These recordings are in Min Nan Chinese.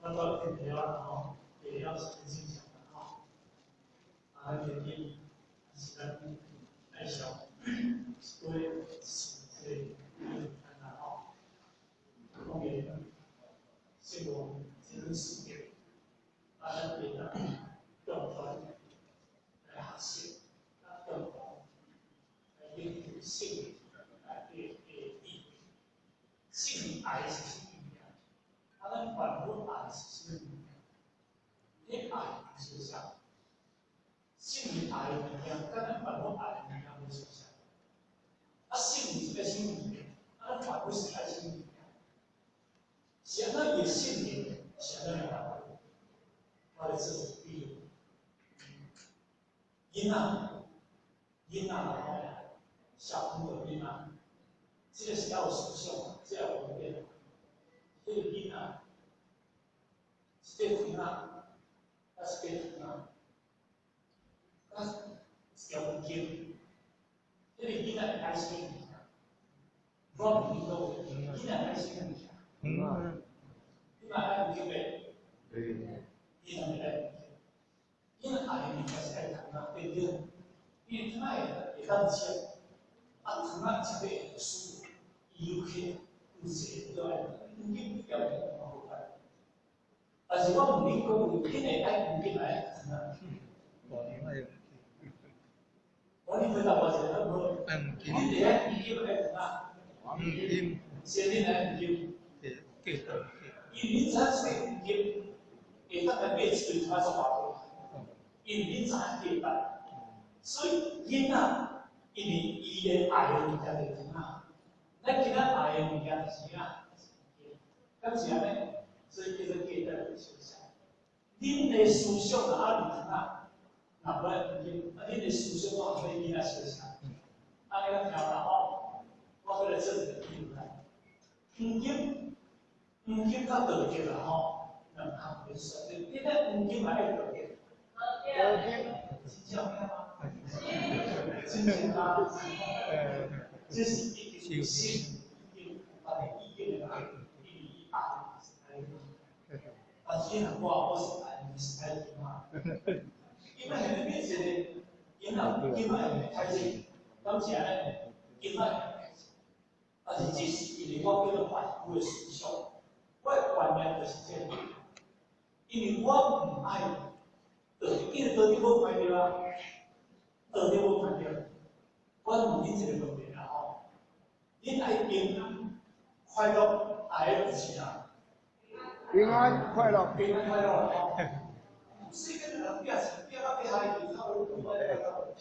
咱到電話吼，電話是真正常吼。啊，咱今日是咱愛上一過是這個簡單吼。講嘅生活這種事件，啊，咱會當共同來學習，啊，共同來研究聖靈內底的意義。聖靈愛是啥物物件？啊，咱凡夫愛是啥物物件？彼愛是啥？聖靈愛的物件，佮咱凡夫愛的物件無相像。啊，聖靈是愛啥物物件？啊，咱凡夫是愛啥物物件？是按怎伊的聖靈，是按怎的凡夫？我來做一個比喻。囡仔，囡仔吼，小朋友囡仔，這個是要有思想，這個有觀點。這個囡仔，一塊糖仔，啊一塊糖仔，啊一條毛巾，這個囡仔會愛啥物物件？我問恁各位，囡仔愛啥物物件？嗯。你嘛愛毛巾袂？對。囡仔袂愛毛巾，囡仔愛的物件是愛糖仔，對毋對？因為糖仔會當食，啊糖仔食欲會舒服，伊有起有濟都愛黃金比較會較無關。但是我問恁各位，恁會愛黃金還愛糖仔？我你回答我一個好無好？恁會愛黃金還愛糖仔？黃金。是恁愛黃金？對，對。因為恁知影這個黃金會當來買一堆糖仔做偌濟？因為恁知影價值，所以囡仔因為伊的愛的物件就是糖仔，咱今仔愛的物件就是啥？敢是按呢？所以叫做價值的思想。恁的思想若愛糖仔，若無愛黃金，啊，恁的思想我予囡仔相像，按呢敢聽啦吼？我閣來做一個比喻來，黃金，黃金佮道德啦吼，兩項的選擇。你愛黃金還愛道德？道德。真正有嗎？真正啊！這是已經有心，已經有別個意見的人，因為伊愛是愛。但是你若我，我是愛，是愛金啊。因為現在變一個囡仔，金仔會開心，敢是按呢？金仔會開心。但是這是因為我叫做凡夫的思想，我的觀念就是這個。因為我毋愛道德，因為道德無快樂啊，道德無快樂。我問恁一個問題啦吼，恁愛平安快樂，愛的是啥？平安快樂，平安快樂啦吼。世間的人拼錢拼到欲害去，較無平安快樂。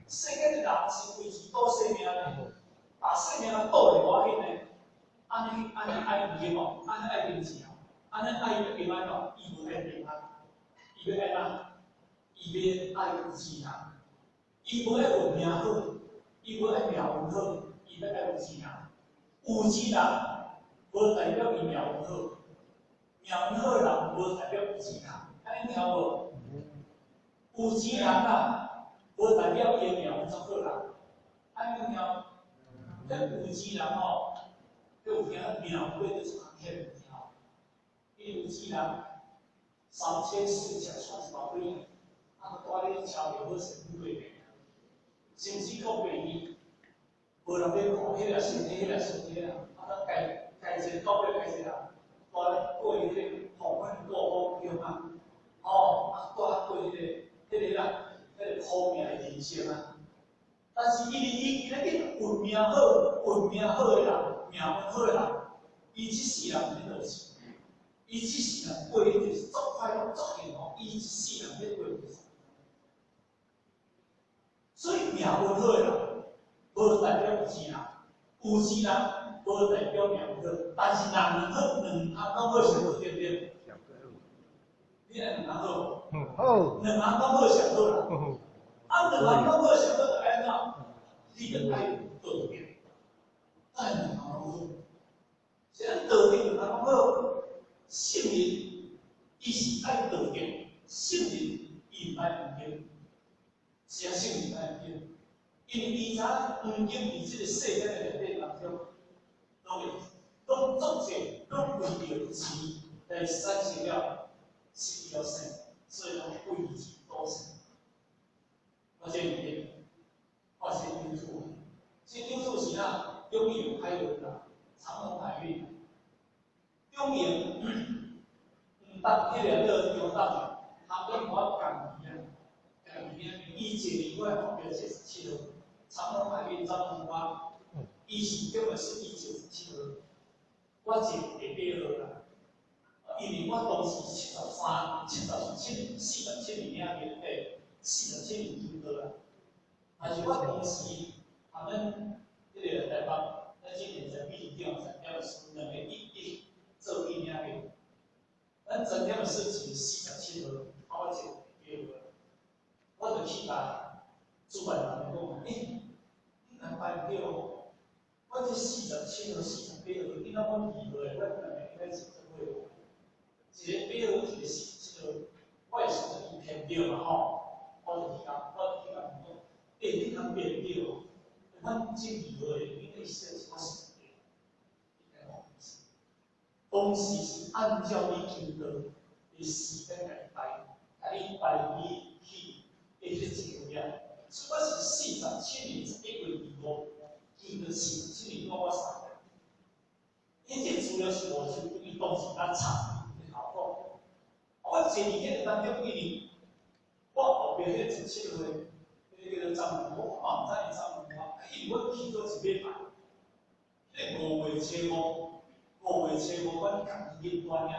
世間的人是維持賭性命的，把性命賭咧無要緊的，按呢按呢愛黃金哦，按呢愛金錢哦，按呢愛平安哦，伊無愛平安，伊欲愛啥？伊欲愛有錢人，伊無愛運命好，伊無愛命運好，伊欲愛有錢人。有錢人無代表伊命運好，命運好的人無代表有錢人，按呢聽無？有錢人啊，無代表伊的命運足好啦。按呢聽？這有錢人吼，佮有聽命過得足較險的吼。伊有錢人三妻四妾娶一大堆，啊，蹛咧超著好勢富貴命，甚至閣袂伊無人欲顧，彼個身體，彼個身體啊，啊，咱家家一個到尾家一個人，蹛咧過彼個黃昏過風鄉啊，吼，啊，蹛過彼個啦，彼個苦命的人生啊。但是因為伊今仔日運命好，運命好的人，命運好的人，伊這世人毋免落錢，伊這世人過的就是足快樂、足幸福，伊一世人咧過就是。所以命運好的人，無代表有錢人；有錢人無代表命運好。但是若兩好，兩項攏好上好，對毋對？你愛兩項好無？好。兩項攏好上好啦。啊，兩項攏好上好，就愛按怎？你就愛道德，愛兩項攏好。是按道德兩項攏好，聖人伊是愛道德，聖人伊毋愛黃金。是啊，聖人愛黃金，因為伊知影黃金佇這個世間的內底當中，攏會攏足濟，攏為著錢來但是产生了失去了性，所以讲危機多生。我這裡面，我是 YouTube，這 YouTube 是哪？中油海運啦，長榮海運，中油毋當彼个叫中大，他跟我共年啊，共年啊，伊一年我後壁坐十七號，長榮海運張榮發，伊是根本是伊坐十七號，我坐第八號啦。因為我當時73、77、47年領面，47年經過啦。但是我當時他們彼個台北，咱之前在秘書長陳點是兩個一一做紀念的，咱陳點是坐47號，啊我坐第八號，我就去共主辦人講，欸，你若排對哦，我這47號、48號，你若阮2號的，我兩個應該是做伙。一個八號，一個47號，我會算伊騙對嘛吼？我就去共，我就去共講，欸，你通騙對哦？阮這2號的，應該是我是對，應該講是。當時是按照你經過的時間來排，共你排你去的彼一個點。所以我是47年11月25，經過47年我三個。伊這資料是無就伊當時較差。我坐佇彼個當中，因為我後壁彼個17號的，彼個叫做張文，我嘛毋知伊張文啊，因為阮去做一禮拜，彼個5月初5，5月初5，阮共伊去關爾。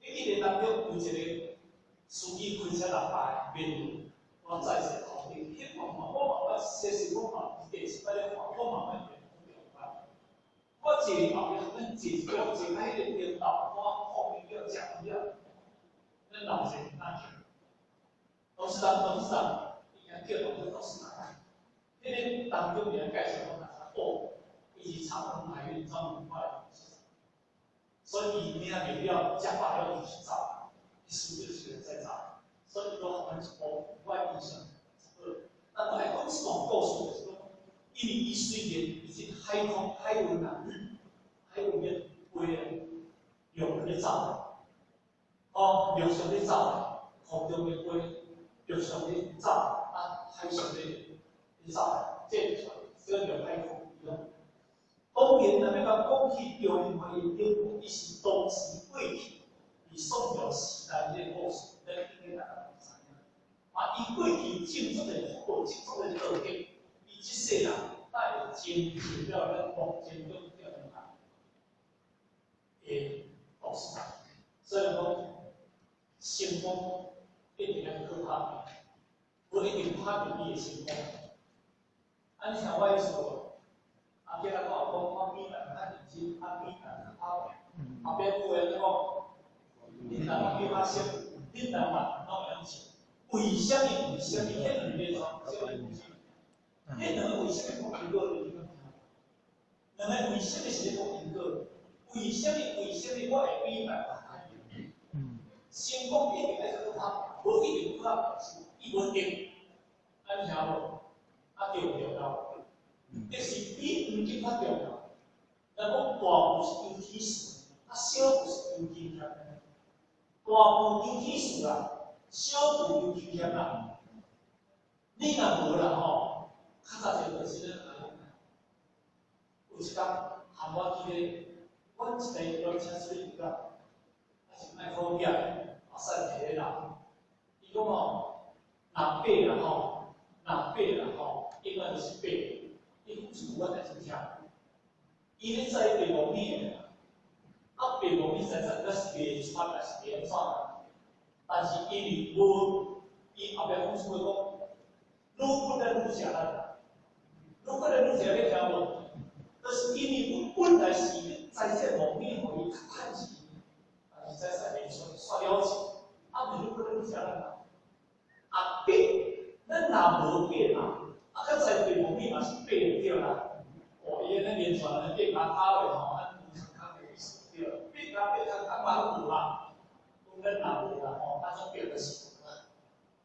你記得當中有一個司機開車六百面，我載一個頭頂，彼我嘛，我嘛，我其實我嘛第一擺咧看，我嘛捌我坐後壁，阮坐一個坐喺彼個頂頭，我後面叫食了。咱老人那去，董事長，董事長，應該叫董事董事長。彼個當中人介紹講，哦，伊是長榮海運專門過來董事長，所以伊領袂了，食飽了伊去走，伊輸就是再走，所以伊講阮一部我印象好。但我來講這段故事，就是講，因為伊雖然已經海空海運啊，海運咧飛啊，陸咧走。哦，陸上咧走，空中咧飛，陸上咧走，啊，海上咧咧走，這個這叫海空。當然，若欲共講起中興海運典故，伊是當時過去佇宋朝時代這個故事，咱應該大家攏知影。啊，伊過去種這個福報，種這個道德，伊這世人帶會真受了咱王建中叫人的董事長，所以講。成功一定愛靠拍拼，無一定拍拼你會成功。啊，你聽我意思無？阿囝仔講，講我比人較認真，啊比人較拍拼。後壁有話咧講，恁人比較熟，恁人嘛攏會曉唱。為啥物？為啥物？彼兩個什麼東西？彼兩個為啥物講因果？你敢聽？兩個為啥物是咧講因果？為啥物？為啥物我會比人較拼？成功一定愛靠拍拼，無一定靠拍拼，伊無定。按聽無？啊對毋對啊？就是比黃金較重要。人講大步是求天數，啊小步是求經驗。大步求天數啦，小步求經驗啦。你若無啦吼，較早一個就是咧，有一工含我記得，阮一台轎車出去啊，是愛好業，阿瘦提的人，伊講吼，若八啦吼，若八啦吼，永遠就是八。伊講這句我才真聽。伊咧載白木耳的，啊白木耳在在，咱是袂出來是袂安怎啦？但是因為無，伊後壁講出話講，愈骨力愈食力啦，愈骨力愈食力，聽無？就是因為阮本來是咧載這木耳，予伊較趁錢，但是載載袂出，煞了錢，啊，毋是愈骨力愈食力啦？啊八，咱若無八啦，啊，較載白木耳嘛是八就對啦。哦，伊安尼連傳來八加九的吼，按有空空的意思對。八加八空空嘛攏有啦，講咱若無啦吼，啊，種八就是無啦。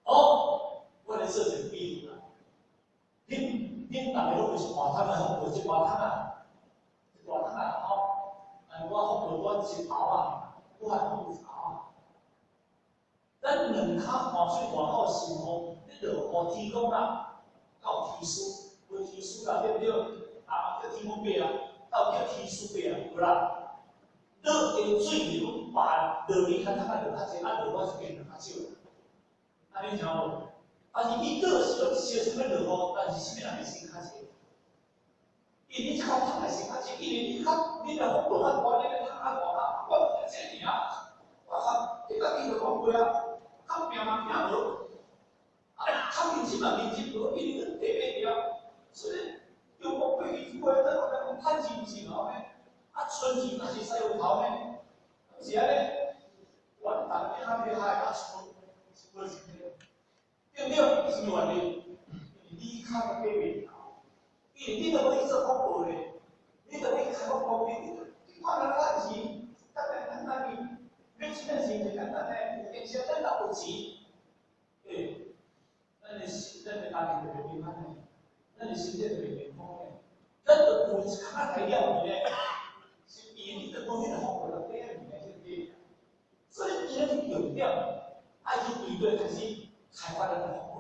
哦，我來做一個比喻啦。恁逐个攏有一大桶的福報，一大桶啊，一大桶啊吼。啊，我福報我一頭啊，我還有查。咱兩跤汗水大口辛苦，你落雨天講啦，到天師，無天師啦，對毋對？啊，叫天公伯啊，到叫天師伯啊，無啦。落地水流把落你較通啊落較濟，啊落我這邊落較少。按呢聽無？但是伊落是攏小心欲落雨，但是啥物人會先較濟？因為你較通會先較濟，因為你較你若風落較大，你咧通較大，我這爾啊，我較你家己就講過啊，較拼嘛拼無，啊，較認真嘛認真無，因為你地面了，所以中國過去過來，我講趁錢毋是老呢，啊，存錢嘛是使有頭呢，是按呢，我逐個較厲害，啊，存是無錢的，對毋對？啥物原因？因為你較個爬袂頭，因為你都欲去做福報咧，你都欲開發光明，你看人趁錢，簡單簡單哩，你錢的錢就簡單咧，有電視咱若有錢，欸，咱的家庭就袂平安咧，咱的身體就袂健康咧，咱就有一空仔來了去咧，是因為你都無彼個福報內底的物件，對毋對？所以伊咧重點，愛去對對開始開發咱的福報，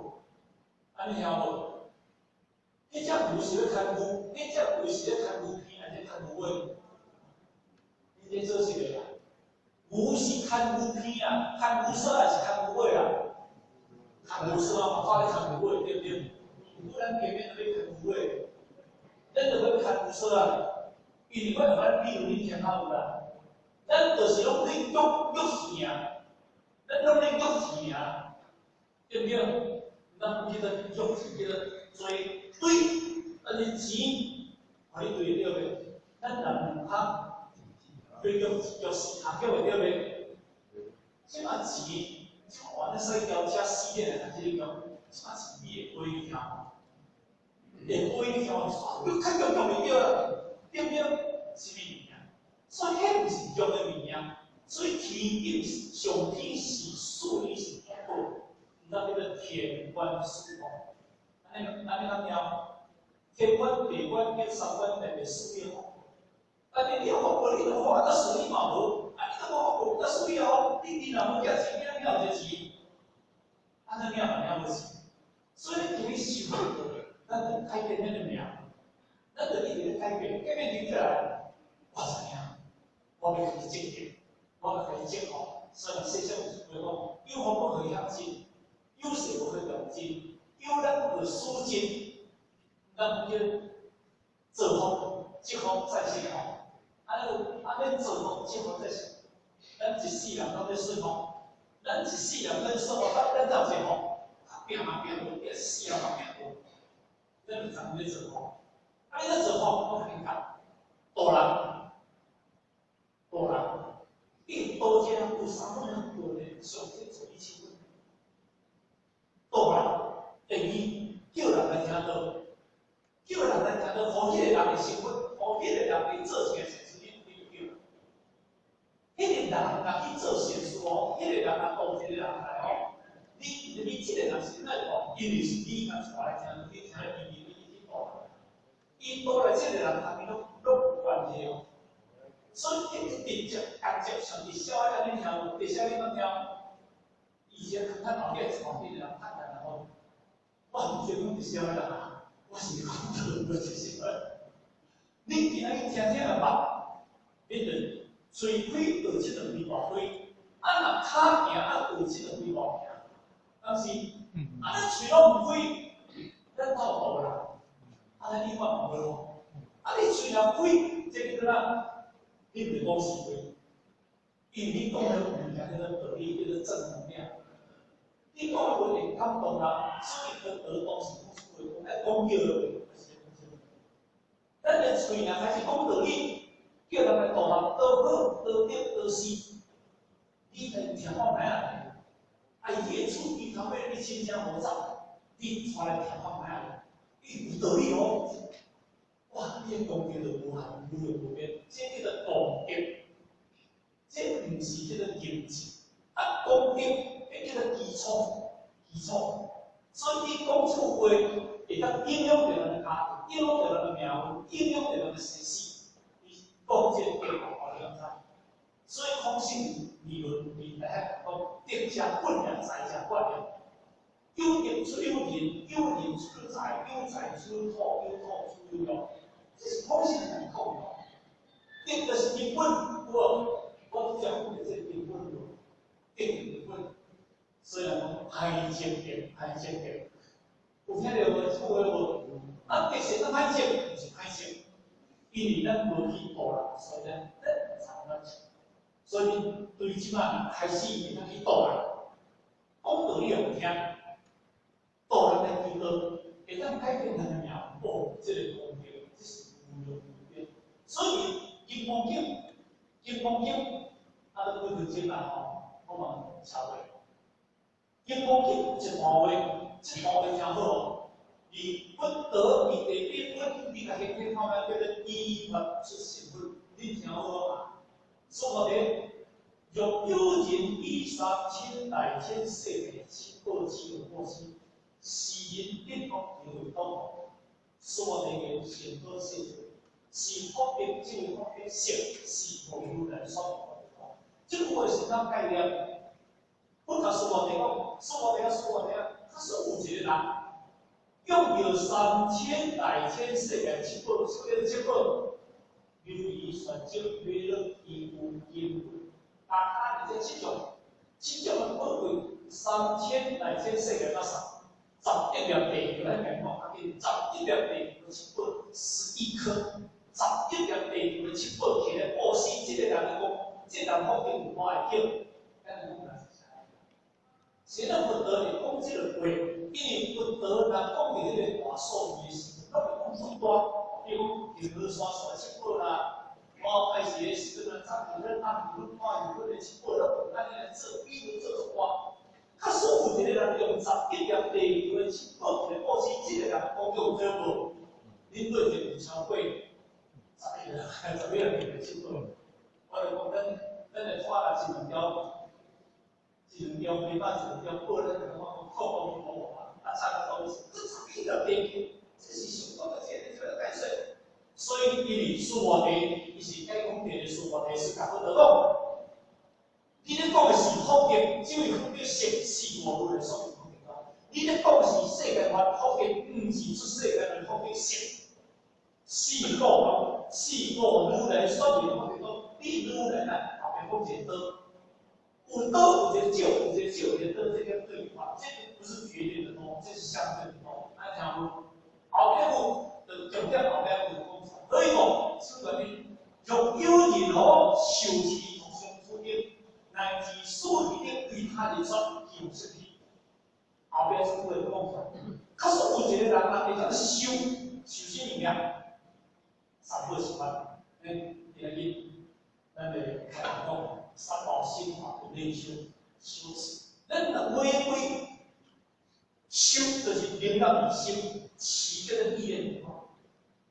按呢聽無？彼隻牛是咧牽牛，彼隻牛是咧牽牛鼻，還是牽牛尾？你這做啥個啦？牛是牽牛鼻啊，牽牛索還是牽牛尾啊？牽牛索啊，嘛走咧牽牛尾，對毋對？毋過咱前面都咧牽牛尾，咱就欲牽牛索啊！因為我用咱比如你聽較有啦，咱就是攏咧喐喐錢啊，咱攏咧喐錢啊，對毋對？咱叫做喐叫做做對，但是錢，予你對對袂？咱人兩跤對喐喐四跤叫袂對袂？這馬錢，這馬換咧洗轎車死咧，開始講，這馬錢你會飛跳，會飛跳，又較喐喐袂對啦，對毋對？啥物物件？所以彼毋是用的物件，所以天頂上天是賜予是福報，毋知叫做天官賜福。按呢按呢較聽？天官、地官跟三官特別賜予福報。但是你有福報，你著好啊，得賜你嘛無，啊你都無福報，得賜你好，你若無寄錢，你哪有這錢？按呢領嘛領無錢。所以你今日修福報，咱就改變咱的命，咱就一直咧改變，改變點起來，我知影，我欲開始積德，我欲開始積福。所以世上有一句話講：有福不可以向盡，有勢不可擋盡，有難不可使盡。咱叫造福，積福再生福。按呢按呢造福，積福再生。咱一世人攏咧順福，咱一世人咧順福，咱才有這福。拼嘛拼無，一世人嘛拼無。咱就怎咧造福？啊，你咧造福，我共你講，度人，度人，你度這人有三種人度咧，上天做一千分。度人，第二叫人來聽道，叫人來聽道，予彼個人的生活，予彼個人去做一個善事，你就叫。彼個人若去做善事哦，彼個人若度一個人來哦，你這個人是哪會因為是你共帶來聽，你聽伊伊伊去度，伊度來這個人，他們攏攏有關係哦。所以，伊直接間接上直銷的你聽無？直銷你捌聽？以前看看後壁床邊的人看看然後，我毋是講直銷的啦，我是講道理直銷的。你今仔日聽聽就捌，你就喙開學這兩規大開，啊若跤行啊學這兩規大行，但是啊咱喙攏毋開，咱透度啦，啊咱永遠嘛無好。啊你喙若開，這叫做啥？你毋是講是非，因為你講的物件叫做道理，叫做正能量。你講的話會感動人，所以佢得當是講是話，愛講叫的話，就是講啥物。咱的喙若開始講道理，叫人來度人，多好多得多是，你會聽看覓啊？啊，伊的厝邊頭尾你親戚無走，你帶來聽看覓啊？伊有道理哦。哇！你的功德就無限無量無邊，這叫做功德，這毋是叫做金錢。啊，功德，彼叫做基礎，基礎。所以你講這句話，會當影響著人的家庭，影響著人的命運，影響著人的生死。你講這個計劃，你敢知？所以孔子性理论里来讲，德者本也，财者管也。有德出有仁，有仁出财，有财出土，有土出有用。這是空性來講的。德就是根本，我拄才講的這個根本咯，德根本。所以講歹積德，歹積德。有聽著無？這句話無？啊，德是咱歹積，毋是歹積，因為咱無去度人，所以咱毋知怎樣。所以對這擺開始會當去度人，講道理也有聽，度人來求道，會當改變人的命，哦，這個功德，這是無量無邊。所以《金剛經》，《金剛經》，啊，都幾分鐘啦吼，我嘛超過。《金剛經》一段話，這段話聽好哦。以不得以地變分，你家己聽看覓叫做依法出世分，你聽好啊。所以講，若有人以三千大千世界七寶七個布施，是人得福而為多。所以講成佛世是福德，這個福德色是無如來所。這個話是啥概念？佛陀說的講，說的啊，說的啊，他是有一個人用著三千大千世界七寶，什麼叫七寶？琉璃、玄石、瑪瑙、金烏、金粉，大家這七種，七種的寶貴，三千大千世界得啥？11粒地球，咱講較緊，11粒地球的七寶，11顆，11粒地球的七寶起來布施，這個人講，這個人福德有偌會叫？咱講來是啥？誰咱佛陀會講這個話？因為佛陀若講佇彼個大數字的時陣，攏會講足大，比如講恆河沙數的七寶啦，哦，還是彼時陣啊，早期咱暗時阮看伊彼個七寶，攏按呢來做，比如做足大。假使有一個人用11粒地球的七寶來布施，這個人講叫對無？恁對一有超過11粒、11粒地球的七寶？我就講咱來拖來一兩條，一兩條皮仔，一兩條寶，咱就講講透光去無啊，啊，差不多是這11粒地球，這是上高的這個這個解說。所以，因為蘇摩提，伊是解講地的蘇摩提，是共佛陀講。你咧講的是福德，這位福德色是無如來所明福德。你咧講的是世間法福德，毋是出世間的福德色。四個講，四個如來所明福德講，你如來來後面講一個多，有多有一個少，有一個少，有一個多，這個對話，這個不是絕對的多，這是相對的多。按聽無？後壁有，就重點後壁有講啥？所以講，此原因，若有人吼受持同相處境，乃至所利的為他人說，其有失去。後壁這句話講出來，假使有一個人啊，會當修修啥物件？三寶是法，咱今日咱來開講三寶心法的內修修持，咱若每每修，就是靈感心，持這個意念。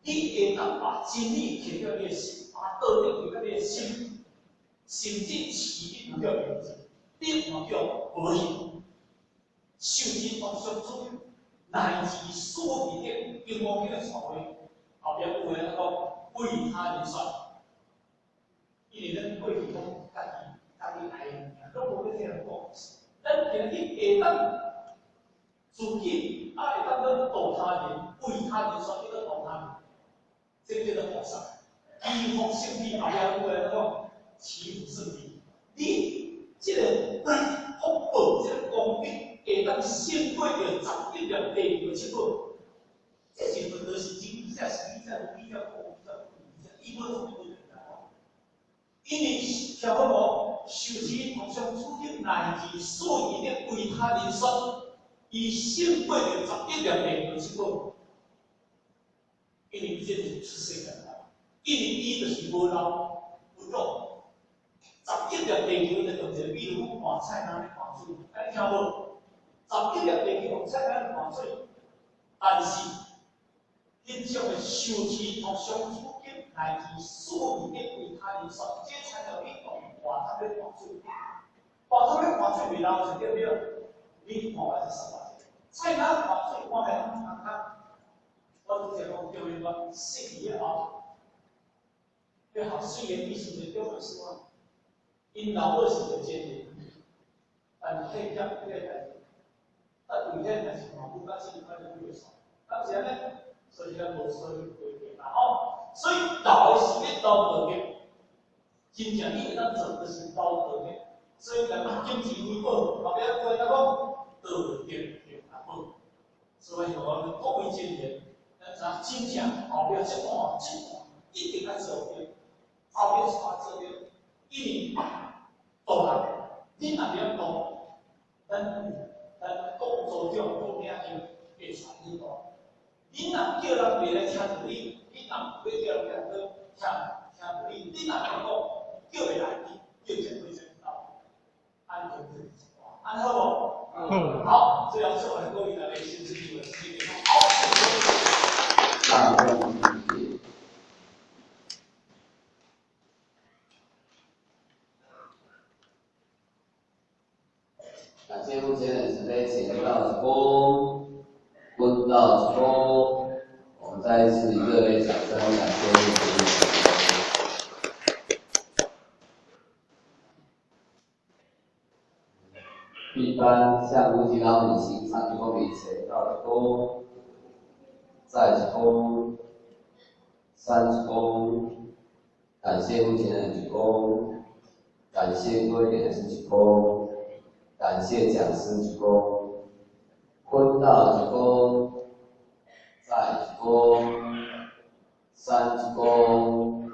你會當把真理摕到你的心，把道德摕到你的心，甚至持你有叫名字，你嘛叫無形，受持同相處，乃至所利的金剛經的傳話，後壁有話講為他人說，因為咱過去攏家己愛的物件，攏無欲聽人講。咱今日會當自己啊，會當去度他人，為他人說，叫做度他人，這叫做菩薩。祈福勝利，後壁有話講祈福勝利。你這個福報，這個功德，會當勝過著11粒地球七寶。這是佛陀是真理者，是理者，無理者，無理者，無理者，伊無從無因為聽好無？受持同相處境，乃至所利的為他人說，伊勝過著11粒地球七寶。因為這是出世間法，因為伊就是無漏無漏。11粒地球就用一個比如講換菜籃咧換水，你聽無？11粒地球用菜籃咧換水，但是恁種的受持同相處境，乃至所利的為他人說，這材料你用換湯咧換水，換湯咧換水袂漏是對不對？你換完是什麼？菜籃換水換來攏空空。我拄才講叫伊我釋疑後，要學水的意思就叫做什麼？ 𪜶老母是一个真人，但是体贴这个代志，但为这个代志嘛，母甲子反正几个煞，敢是按呢？所以咱无所谓规定啦吼。所以老的是欲留道德，真正你会当做的是留道德。所以咱金钱为宝，后壁过来讲道德就是宝。所以我们各位青年，咱知影真正后壁这段这段一定爱做对，后壁这段做对，因为大人，你若袂晓讲，咱国组长、国领袖会传你讲。你若叫人袂来听著你，你若欲叫人来听听著你，你若袂讲，叫袂來，你叫一回先到，按呢就是按好無？好，最後祝福各位大家身體健康，好。大眾謝。感謝目前的慈悲，請到一躬，問到一躬，我們再一次熱烈掌聲，感謝目前的慈悲。一般向菩提老母行三鞠躬禮，前到一躬，再一躬，三鞠躬，感謝目前的鞠躬，感謝各位點師鞠躬，感謝講師鞠躬，坤道鞠躬，再鞠躬，三鞠躬，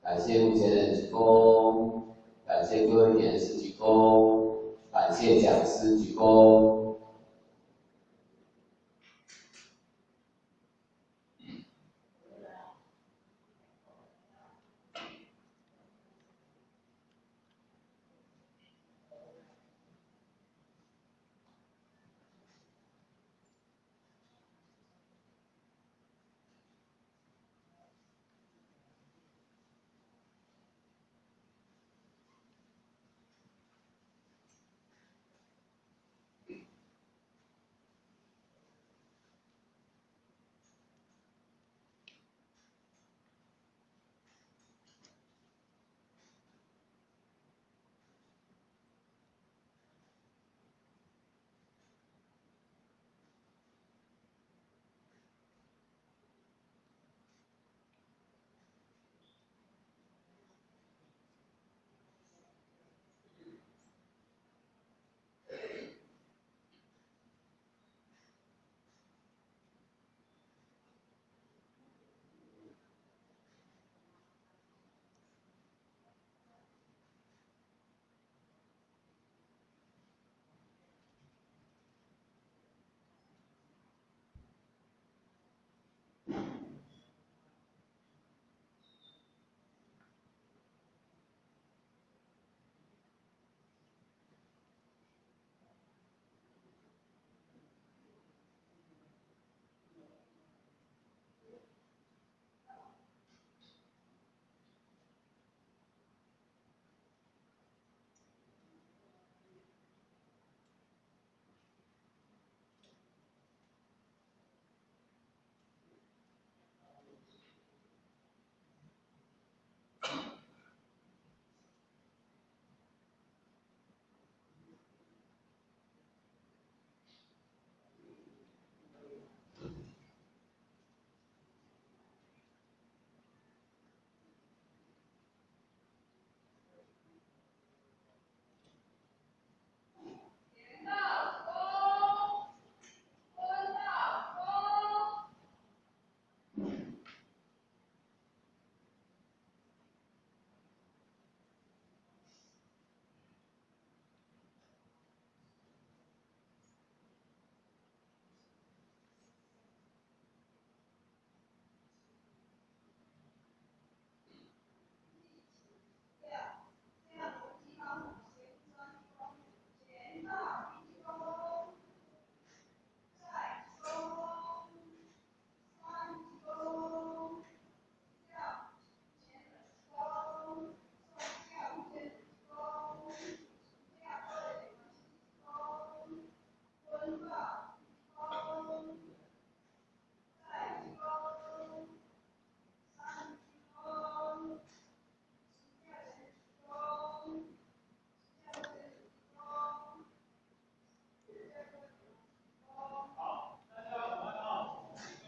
感謝目前的鞠躬，感謝各位點師鞠躬。感謝講師鞠躬。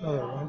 二。